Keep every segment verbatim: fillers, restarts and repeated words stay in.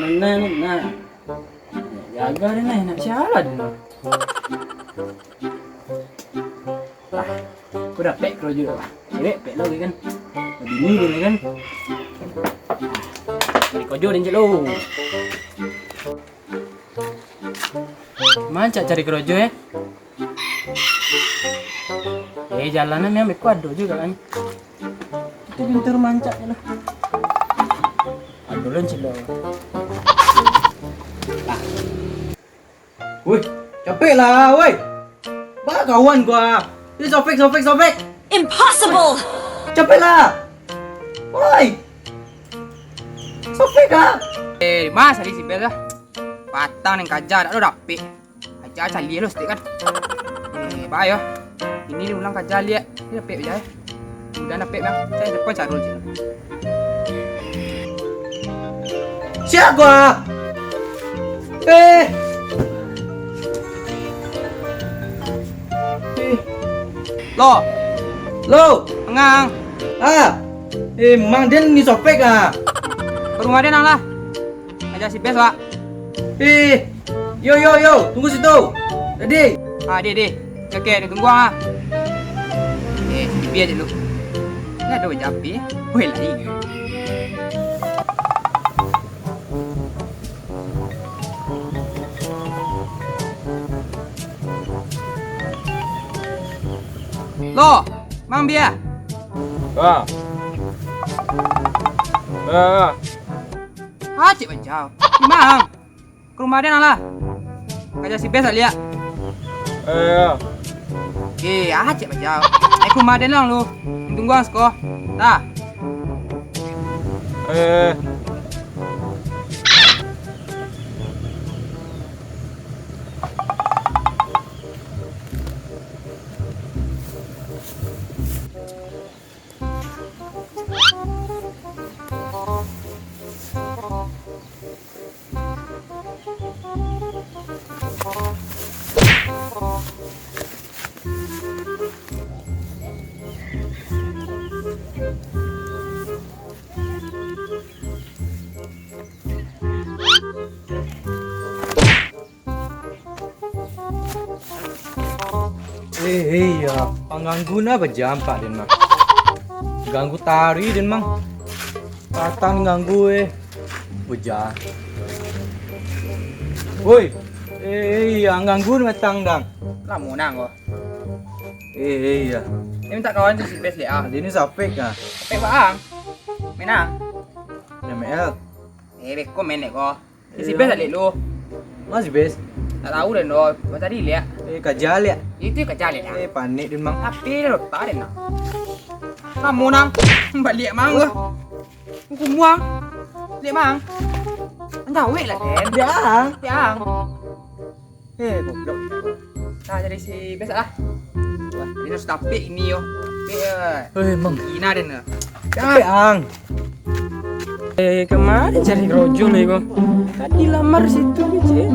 Nah, nah, nah. Jaga deh, nah, nak sialan deh, nah. Lah, aku dapek karajo tu lah. Cewek pek lo kan. Bini dia kan. Cari karajo deh, Cik, lo. Mancak cari karajo, eh. Eh, jalanan yang beko ado juga kan. Itu pintu rumah Ancak je lah. Ado lah, Cik, lah. Woi, capek lah, woi. Ba kawan gua. Eh, Sofik, Sofik, Sofik. Impossible! Capek lah. Woi. Sofik ah. Eh, mas, cari si Bel lah. Patang nang kaja, tak ada dapik. Aja caliak lo stek kan. Eh, bayo. Ini ulang kaja liak. Ini dapek aja, eh. Udah dapek, Bang. Saya cepat cari dulu, Cik. Siap gua. Eh. Eh. Lo. Lo. Angang. Ah. Eh, Mang Den ni Sofik ah. Ke rumah dia nang lah. Aja si Bes, Wak. Eh, yo, yo, yo, tunggu situ. Jadi. Ah, deh, deh. Oke, oke, tunggu ah. Eh, si Bes aja lu. Ini ada wajah api. Weh, lari. Lo, Mang Bia. Ah. Ah. Ah, cik bajau. Mang. Ke rumah dia nang lah. Kaja si Bes liak. Eh. Eh, ah, cik bajau. Eh, ke rumah dia nang lu. Tunggu ang siko. Dah. Eh. Eh, eh, ya, panganggu nah bajampak den mah. Ganggu tari den mang. Patang ganggu eh. Bujang. Woi, eh, eh, ya, ganggu matang dang. Lah munang ko. Eh, eh, ya. Ini minta kawan tu si Bes dek ah. Dia ni sapek ah. Sapek baang. Menang. M L. Eh, beko menek ko. Si Bes alik lu. Masih Bes? Tak tahu den do. Baca di liak. Eh, kaja liak. Itu kaja liak. Eh, panik den mang. Tapi dia lupa den nak. Kamu nang balik mang ke? Hukum uang. Liak mang. Jawek lah den. Ya. Ya. Eh, goblok. Nah, jadi si Bes lah. Wah, ini harus tapik ini yo. Tapik yo. Eh, mang. Ina den. Tapik ang. Eh, kemarin cari rojo lah iko. Tadi lamar situ ni, Cik.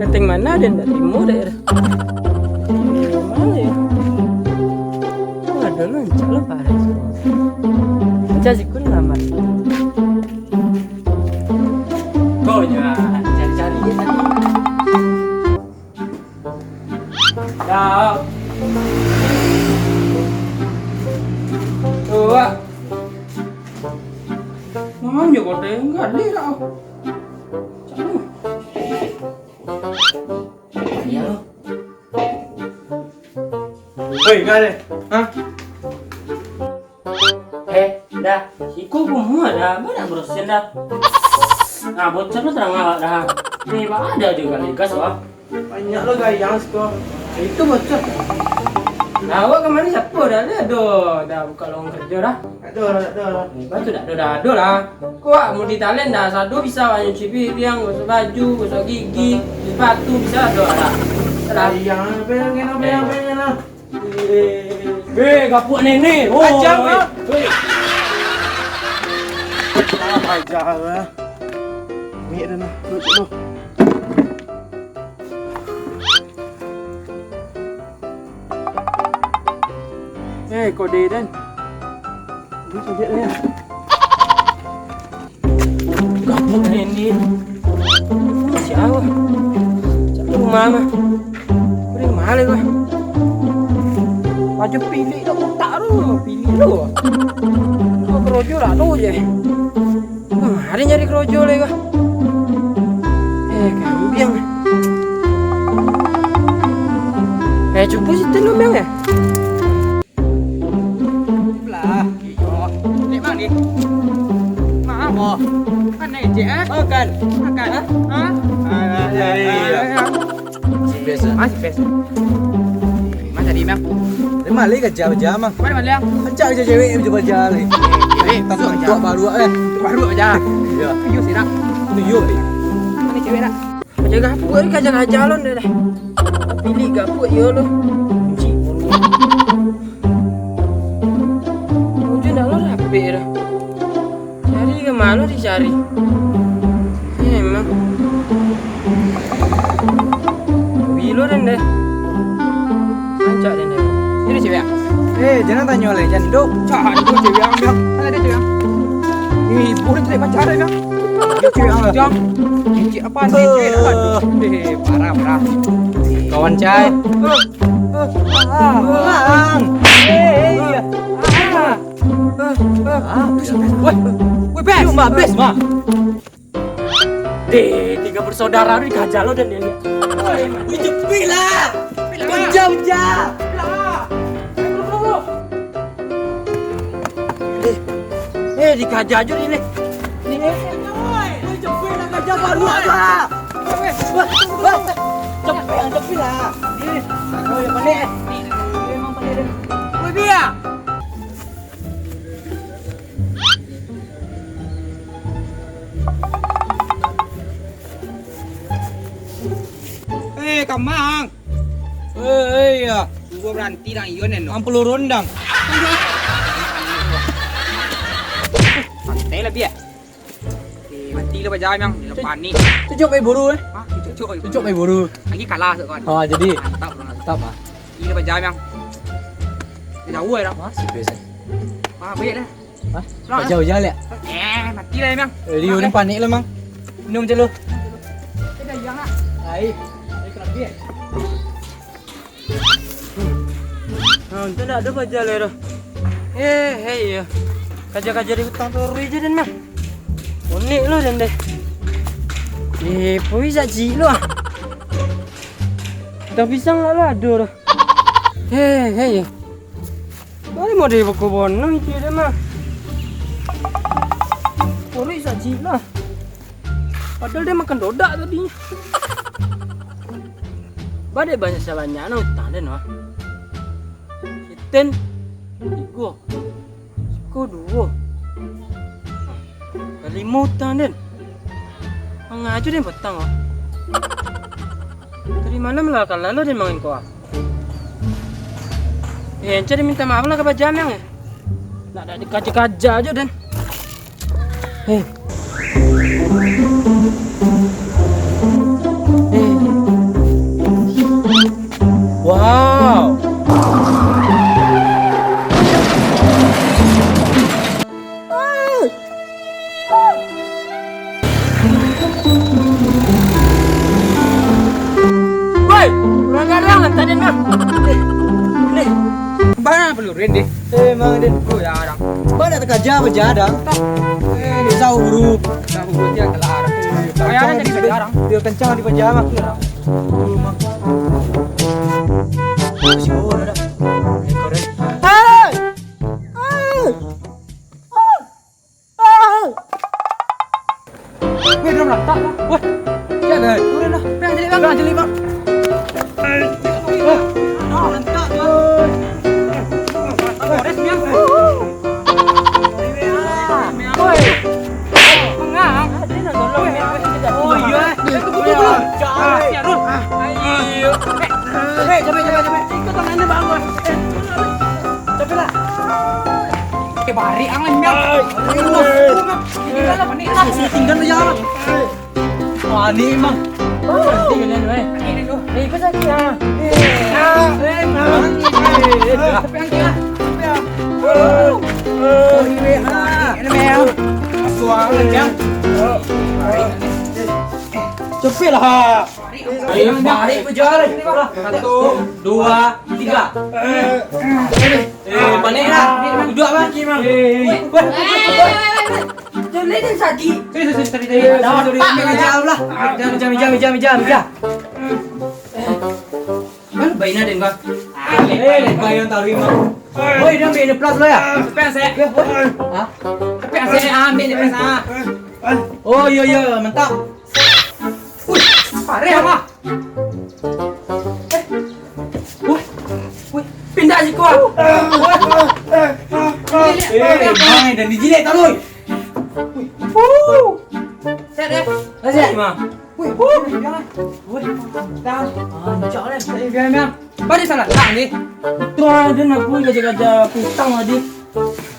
Kateng mana dia ndak terima dah. Eh, mana ya? Oh, ada lah, Cik lah, Faris. Cik, siku ni lamar. Kau jangan cari-cari dia tadi. Dah. Tuh, Wak. Mama nyo kau tengah ni dah. Iya. Woi, enggak deh. Hah? Eh, dah, iko kumuah dah, banyak berusin dah. Nah, bocor tu terang awak dah. Ni, ba ada juga ligas, wah. Banyak lo gayang siko. Itu bocor. Nah, awak kemarin siapa dah? Dah ada, dah buka lowongan kerja dah. Tak ada, tak ada. Eh, batu tak ada, dah ada lah. Kok awak multi talent dah, sado bisa awak nyuci piring, gosok baju, gosok gigi, sepatu, bisa ada lah. Dah. Gayang, apa yang kena, apa yang, apa yang kena? Eh, gapuak nenek. Oh, kacau, eh. Weh. Ah, aja lah. Ambil dah lah. Duduk dulu. Eh, kode dan. Duduk saja lah ya. Gapuak nenek. Siapa? Cak rumah mah. Dari mana gua? Aja pilih dah utak tu, pilih tu. Kau kerojo lah tu je. Kemarin nyari kerojo lagi gua. Eh, kambiang. Eh, cuba situ kambiang ya. Lah, iyo. Nek mang ni. Maaf, boh. Kan naik ejek, eh? Makan. Makan. Hah? Hah? Ah, ah, ah, ah. Si best, ah. Ah, si best. Mas tadi, Mang. Dari mana lagi kerja-kerja, Mang? Mana, Mang, Liang? Ajak kerja cewek kerja baja lagi. Cewek, tak tahu baru, eh. Baru aja. Iya. Iyo, sih, nak. Iyo, eh. Mana cewek, nak? Aja gapuak ni kaja-kaja lon deh. Pilih gapuak iyo lo. Kunci bulu. Kunci dah lo rapik dah. Cari ke mana dicari? Emang. Bilo den deh. Rancak den deh. Ini cewek ah? Eh, jangan tanya oleh, jangan duduk. Cak, itu cewek ang, Bang. Mana dia cewek ang? Ih, boleh cari pacar dah, Bang. Cewek ang. Jam. Cicik apa ni? Cewek apa? Eh, parah, parah. Kawan cai. Bang. Eh, iya. Ah. Ah, weh, weh, best. Yuk, Mbak, best, Mbak. Deh, tiga bersaudara ni kaja lo dan dia. Woi, woi, cepik lah. Pejam, pejam. Eh, eh, dikaja aja ni, ni. Ni, eh. Woi, cepik lah, kaja baru apa? Woi, woi, woi. Cepik, cepik lah. Ni. Oh, yang panik, eh. Ni, ni, ni, memang panik, deh. Woi, biar. Eh, Kamang. Eh, iya. Tunggu beranti nang iyo nen. Ampun, rondang. Santai lah, biar. Eh, mati lah baja, Mang. Dia panik. Cucuk baik buru, eh. Hah? Cucuk baik buru. Cucuk baik buru. Lagi kalah, sok kawan. Ah, jadi. Mantap, Mang. Mantap, ah. Gila baja, Mang. Dia jauh, eh, dah. Masih biasa. Ah, baik dah. Hah? Pulang, ah. Jauh-jauh, liak. Eh, mati lah, Mang. Eh, Rio ni panik lah, Mang. Minum je lu. Kita dah hilang, ah. Ai. Ai, kena biar. Nah, untung dak ado paja lai doh. Eh, hei, yo. Kaja-kaja di hutang tu rui je den mah. Unik lo den deh. Eh, pui sajik lo ah. Dah pisang lah, lah ado doh. Hei, hei, yo. Lai model beko bono itu den mah. Rui sajik lah. Padahal dia makan dodak tadi. Badek banyak sabanyak na utang den, wah. Iten tigo, siko duo, kalimo utang den. Mangaju den patang, wah. Tadi malam lah kalah lo den mangan ko, ah. Eh, encah den minta maaf lah ka Bajamang, eh. Nak dak dikaja-kaja jo den. Eh. Eh. Wow. Woi, urang garang lah tadi mah. Nih, nih. Bana perlu Ren deh. Eh, Mang Den. Oh, ya, Dang. Bana takaja baja, Dang. Eh, ni jauh, bro. Jauh, bro, dia kelar. Kancang di baja, Dang. Dia kencang di baja, Mang. Mang. Oh, si Ora, Dang. Eh, kau, Ren. Hei! Hei! Weh, dah berantak lah. Weh, ya dah. Turun lah. Bang, jadi bang. Bang, jadi bang. Weh, dah berantak lah. Kores, Miang. Woi. Mengang. Oh, iya. Betul, betul, betul. Ayo. Eh, capek, capek, capek. Ikut tangannya, Bang. Eh, capek lah. Eh, bari ang lah, Miang. Ai. Ini lah, panik lah. Sini tinggal aja lah. Wah, ni, Mang. Nanti kalian, weh. Eh, kau sakit, ah? Eh, ah, eh, Mang. Eh, eh, eh. Siapa yang kena? Siapa yang? Oh, ini, ah. Ini, Miang. Suara, Miang. Eh, Cepet lah. Eh, balik kejar. Satu, dua, tiga. Eh, panik lah. Duduk, Bang. Eh, eh, eh. Jangan, jangan sakit. Sorry, sorry, sorry, sorry. Dah, sorry, sorry. Jangan, jangan, jangan, jangan, jangan. Kan baina den, Bang. Eh, bayang taruih, Bang. Woi, dia ambil plus lo ya? Tapi asyik. Eh, woi. Hah? Tapi asyik, ah, ambil ni plus, ah. Oh, iya, iya, mantap. Wih, parah apa? Eh. Wih, wih, pindah siko, ah. Eh, Bang, dan dijilik taruih. Wih. Set, eh. Set, Bang. Wih, wih, jangan. Wih, dah. Ah, cok, eh. Eh, biar, biar. Bari salah tak ni? Tu ada nak pun kerja-kerja pisang tadi.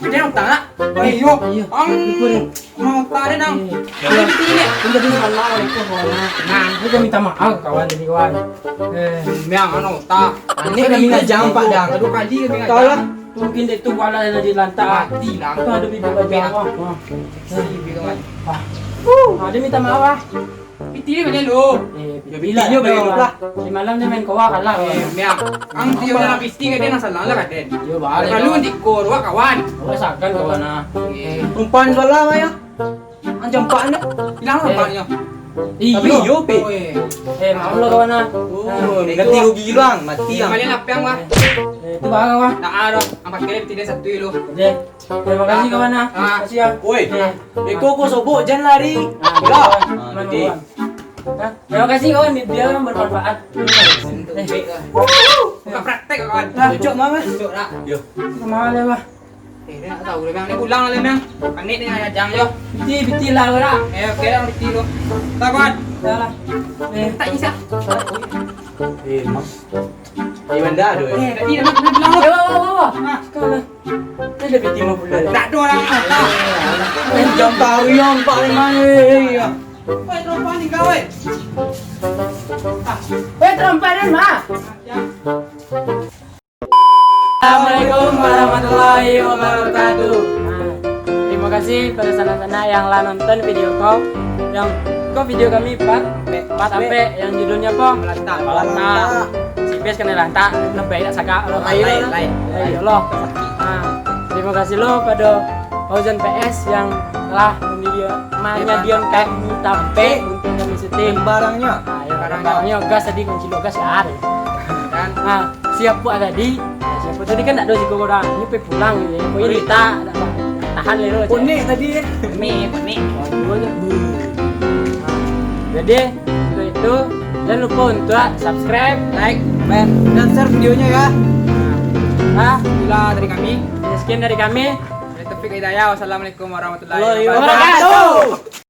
Dia nak tak? Oh, iyo. Iya. Ang, lupa dia. Mau tak ada, Nang? Iya. Ini begini. Ini tadi salah, itu kawan. Nah, aku minta maaf kawan tadi, kawan. Eh, memang anu tak. Ini kami ngajak, Pak, dah. Kedua kali kami ngajak. Tahu lah. Mungkin dia tu kuala dari lantak. Mati lah. Itu ada bibir bajang. Mati. Wah. Sedih, kawan. Wah. Ah, dia minta maaf, ah. Piti dia banyak lu. Eh, yo, piti lah, piti nyo banyak lah. Di malam dia main koa kalah, eh, kawan. Miang. Ang dia nak piti kan dia nak salah lah kan. Yo, balik, kawan. Lalu nanti kor, wak kawan. Wak sakan, kawan, ah. Eh. Umpan salah, Maya. Ang jampak ni. Hilang, eh, tampaknya. Iyo. Tapi iyo, Pe. Oh, eh. Eh, maaf lo, kawan, ah. Oh, ah, berarti rugi hilang, mati, ah. Kembali lapang, wah. Eh, itu barang, wah. Tak ada. Ang pakai dia piti dia satu dulu. Deh. Terima kasih, kawan, ah. Ah. Makasih, ah. Woi. Eh. Beko ko sobok, jan lari. Ah, lah. Ah, kawan. Jadi. Hah? Terima kasih, kawan. Biar orang bermanfaat. Eh. Bukan praktek, kawan. Ah, cocok, Mang, eh. Cocok, dak? Yo. Sama lah, Bang. Eh, dia tak tahu dah, Bang. Dia pulang lah, Bang. Panik dia ngajak jo. Piti, piti lah, kawan. Eh, oke lah, piti tu. Tak, kawan. Dah lah. Eh. Tak bisa. Eh, Mang. Di mana tu, eh? Eh, tadi dah nak bilang tu. Eh, wah, wah, wah, wah. Nah. Kau lah. Ni ada piti lima puluh lah. Tak ada orang. Eh, jam tahu yang paling mana, eh, ya. Weh, terompa ni kau, weh. Ah. Weh, terompa ni, Mak. Ya. Assalamualaikum warahmatullahi wabarakatuh. Nah, terima kasih pada sanak-sanak yang lah nonton video ko. Yang ko video kami part, part ampek yang judulnyo apo? Malantak. Malantak. Si best kena lantak, lebih tak sagak lo. Lain, lain. Eh, ya Allah. Nah, terima kasih lo pada Fauzan P S yang telah menyediakan tampek untuk kami syuting. Barangnya. Nah, ya, barangnya gas tadi, kunci lo gas ya. Nah, siapa tadi? Siapa tadi kan tak ada siko orang. Ini pe pulang gitu ya. Kok ini tak, tak tahan lero. Konek tadi ya. Konek, konek. Jadi, untuk itu, jangan lupa untuk subscribe, like, komen, dan share videonya ya. Nah, itulah dari kami. Sekian dari kami. Saya Taufik Hidayah. Wassalamualaikum warahmatullahi wabarakatuh.